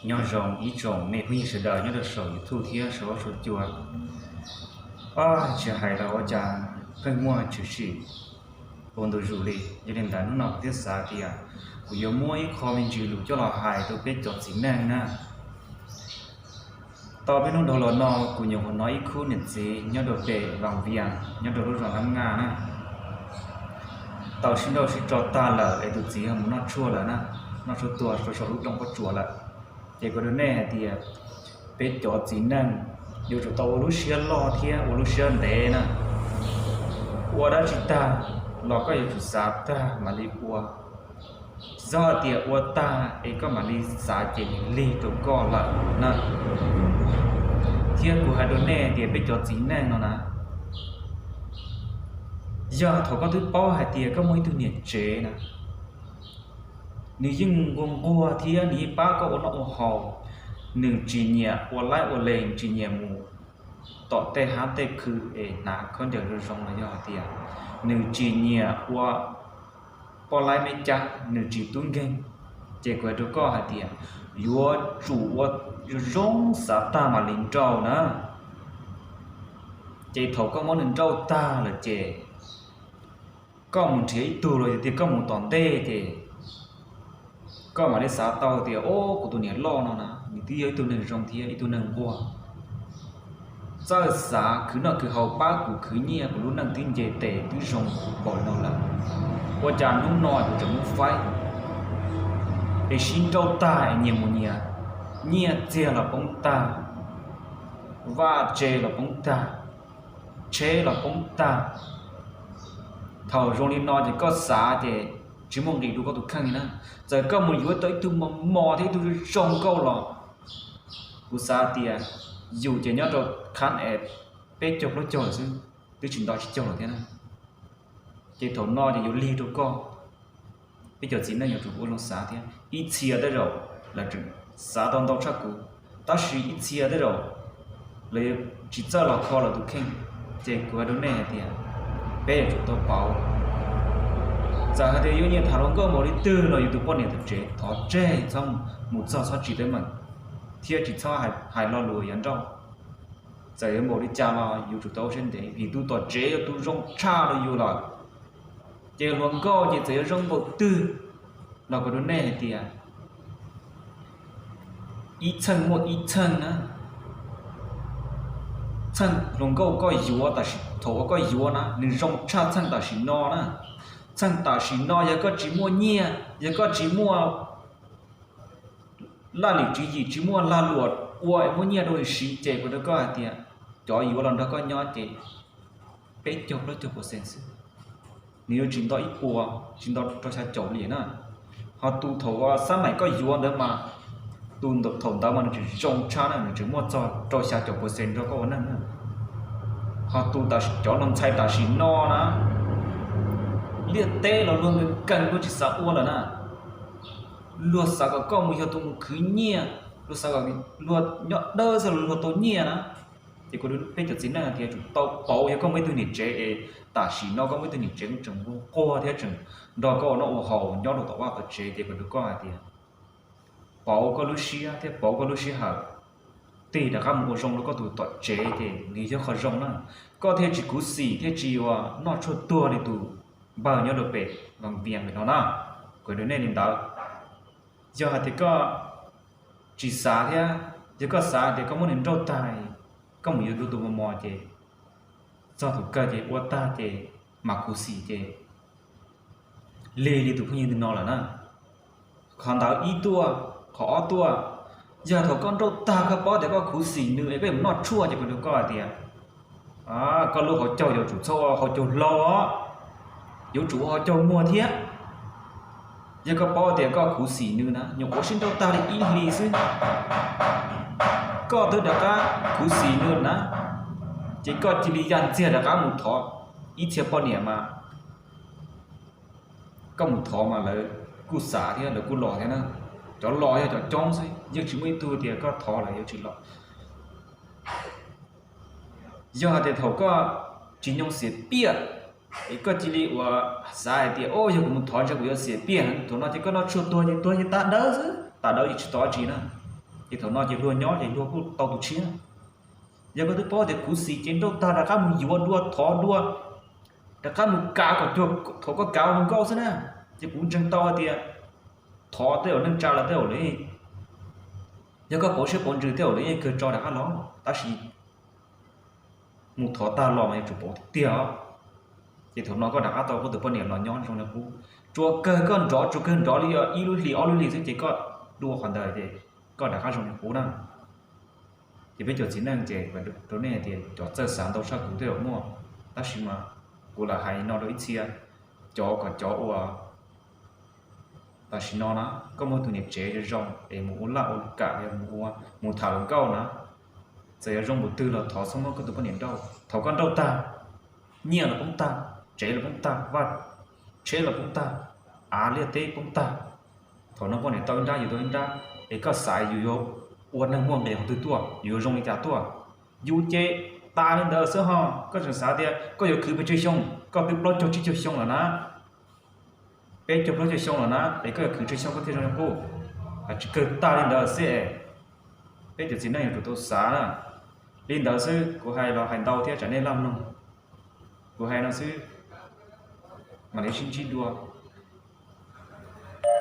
Nyob zoo ib tsoom me phooj ywg sawv daws nyob rau saum YouTube thiab saum huab saum cua. Tsis hais los ua cas pheej muaj tshwm sim ua ntu zus li. Yog li ntawd hnub no kuv thiaj xav tias kuv yuav muab ib qho me ntsis lus coj los hais rau peb cov txiv neej na. Tau peb hnub dhau los no kuv nyuam qhuav hnov ib khub niam txiv nyob rau pem Vaj Vias nyob rau lub zos Nab Ngaj na, tau sib nrauj sib tso tag lawm es tus txiv ho mus noj tshuaj lawm na, noj tshuaj tuag rau saum lub roob pob tsuas lawm. Ces kuv hais rau nej hais tias peb cov txiv neej yuav tsum tau ua lub siab loj thiab ua lub siab ntev na. Ua dab tsi tag los koj yuav tsum xav tag mam li ua. Tsis txhob hais tias ua tag es koj mam li xav ces nws lig rau koj lawm na. Thiab kuv hais rau nej tias peb cov txiv neej no na, yog thaum koj twb paub hais tias koj muaj ib tug niam tsev na, nws yeej nquag nquag thiab nws yeej pab koj ua noj ua haus, nws tsis nyiam ua laib ua lees, tsis nyiam mus tom tej hab tej khw es hnav khaub ncaws zoo zoo los yog hais tias nws tsis nyiam ua poj laib me cab, nws tsis tub nkeeg, ces kuv hais rau koj hais tias yuav tsum ua zoo xav tag mam li nrauj na. Ces thaum koj muab nws nrauj tag lawm ces koj mus nrhiav ib tug los yog tias koj mus tom ntej ces koj mam li xav tau tias, o, kuv tus niam loj no na nws twb yog ib tug neeg zoo thiab ib tug neeg nquag, txawj xav khwv noj khwv haus pab kuv khwv nyiaj, kuv lub neej twb nce tes twb zoo npaum no lawm, ua cas hnub no kuv tseem muab faib? Es sib nrauj tag es nyias mus nyias, nyiaj txiag los poob tag, vaj tse los poob tag, tsheb los poob tag. Thaum zoo li no ces koj xav ces tsis muaj nqis rau koj tus kheej li na. Txawm koj mus yuav tau ib tug mos mos thiab ib tug zoo nkauj los, kuv xav tias yus ces nyob rau khab es peb caug plaub caug lawm xwb, twb tsis nto tsib caug lawm thiab na. Ces thaum no ces yuav lig rau koj. Peb cov txiv neej yuav tsum ua zoo xav thiab. Ib txhia tej zaum lawv tseem xav tau ntau tshaj kuv, tab sis ib txhia tej zaum lawv tsis txawj los kho lawv tus kheej. Ces kuv hais rau nej hais tias peb yuav tsum tau pauv. Txawm hais tias yuav nyiam tham hluas nkauj npaum li twg los yus tus poj niam tus tsev thov tseg txhob mus txog txhob tsis teeb meem, thiab tsis txhob hais lo lus yav nrauj. Txawm yuav npaum li cas los yus tsum tau ua siab ntev vim tus tom tsev yog tus zoo tshaj rau yus lawm. Ces hluas nkauj ces txawm yuav zoo npaum twg los kuv hais rau nej hais tias ib txheej muaj ib txheej na. Txheej hluas nkauj koj yuav tam sim, thaum uas koj yuav na nws zoo tshaj txheej tam sim no na. Txheej tam sim no yog koj tsis muaj nyiaj, yog koj tsis muaj laj lim tswv yim, tsis muaj lag luam ua es muab nyiaj rau nws siv ces kuv hais rau koj hais tias cov yuav los nrog koj nyob ces peb caug plaub caug percent xwb, nws yuav tsis nto ib puas, tsis nto rau xya caum li na. Ho tus thaum uas xab maim koj yuav ntawd mas, tus thaum ntawd mas nws tseem zoo tshaj na, nws tseem muaj txog rau xya caum percent nrog koj ua neej na. Ho tus, cov no ntxhais tam sim no na, liaj teb los luag nkees nkees luag tsis xav ua lawm na. Luag xav kom koj mus yog tus mus khwv nyiaj, luag xav kom luag nyob dawb xwb los luag tau nyiaj na. Ces kuv hais rau peb cov txiv neej tias yuav tsum tau pauv, yog koj muaj ib tug niam tsev es tam sim no koj muaj ib tug niam tsev tseem nquag thiab tseem nrog koj ua noj ua haus nyob rau tom vaj tom tsev ces kuv hais rau koj hais tias pauv koj lub siab thiab pauv koj lub sij hawm, tig rov qab mus ua zoo rau koj tus tom tsev ces nws yog qhov zoo na. Koj thiaj tsis khuv xim thiaj tsis ua noj tshuaj tuag li tus npawg nyob rau pem Vaj Vias pem no na. Kuv hais rau nej li ntawd. Yog hais tias koj tsis xav thiab, yog koj xav tias koj muab nws nrauj tag, koj mus yuav dua tus mos mos ces txog thaum kawg ces ua tag ces mam khuv xim ces lig li tus phooj ywg ntawm no lawm na. Qhov ntawd ib tuaj, qhov ob tuaj, yog thaum koj nrauj tag koj paub tias koj khuv xim nws es koj yuav mus noj tshuaj ces kuv hais rau koj hais tias koj lub hauv caug yuav tsum txhob ua hauv caug hlau os, yuav tsum ua hauv caug muag thiab. Yog koj paub tias koj khuv xim nws na, nyuam qhuav sib nrauj tag li ib hlis xwb, koj twb rov qab khuv xim nws na, ces koj cia li ya ntxiag rov qab mus thov ib txhia poj niam mas koj mus thov mas lawv kuj xav thiab lawv kuj los thiab na. Cov los yog cov coob xwb, yeej tsis muaj ib tug tias koj thov lawv yuav tsis los. Yog hais tias thaum koj tsis nyoo xiam piaj, es koj cia li ua xav hais tias, o, yog kuv mus thov ntshe kuv yuav xiam piaj, thaum no ces koj noj tshuaj tuag ces tuag ces tas dawb xwb, tas dawb ces tsis tau dab tsi na. Ces thaum no ces luag nyob ces luag kuj tau tus tshiab. Yog koj twb paub tias khuv xim ces nrauj tag rov qab mus yuav dua thov dua, rov qab mus kav kom cuag thaum koj kav ua hluas nkauj xwb na. Ces kuv ntseeg tau hais tias thov tej zaum neej tsa los tej zaum lawv, yog koj pauv siab pauv ntsws tej zaum lawv yeej kawg tso rov qab los, tab sis mus thov tag los mas yuav tsum pauv tiag tiag os. Ces thaum no koj rov qab tau koj tus poj niam los nyob zoo li qub. Tsuas kawg koj nrov, tsuas kawg nrov li ib lub hlis ob lub hlis xwb ces koj dua qhov ntawd ces koj rov qab zoo li qub na. Ces peb cov txiv neej ces rau nej hais tias cov txawj xav ntau tshaj kuv tej zaum muaj, tab sis mas kuv lam hais no rau ib txhia, cov kom cov uas tam sim no na, koj muaj tus niam tsev zoo es mus ua laj ua kam, mus tham hluas nkauj na, txawm yog zoo npaum twg los thov txhob muab koj tus poj niam nrauj. Thaum koj nrauj tag, nyiaj los poob tag, tsev los poob tag, vaj tsheb los poob tag, av liaj teb poob tag. Thaum no poj niam tau ib nrab yus tau ib nrab, es koj xav yus yuav ua neeg muaj nqis qhov twg tuaj, yus yuav zoo li cas tuaj. Yus ces tas li ntawd xwb ho, koj tseem xav tias koj yuav khwv pes tsawg xyoo, koj twb plaub caug tsib caug xyoo lawm na, peb caug plaub caug xyoo lawm na, es koj yuav khwv tsawg xyoo koj thiaj zoo li qub? Tsis kawg, tas li ntawd xwb es. Peb cov txiv neej yuav tsum tau xav na. Li ntawd xwb, kuv hais los hais ntau thiab tsam nej laj mloog. Kuv hais no xwb, mam li sib ntsib dua.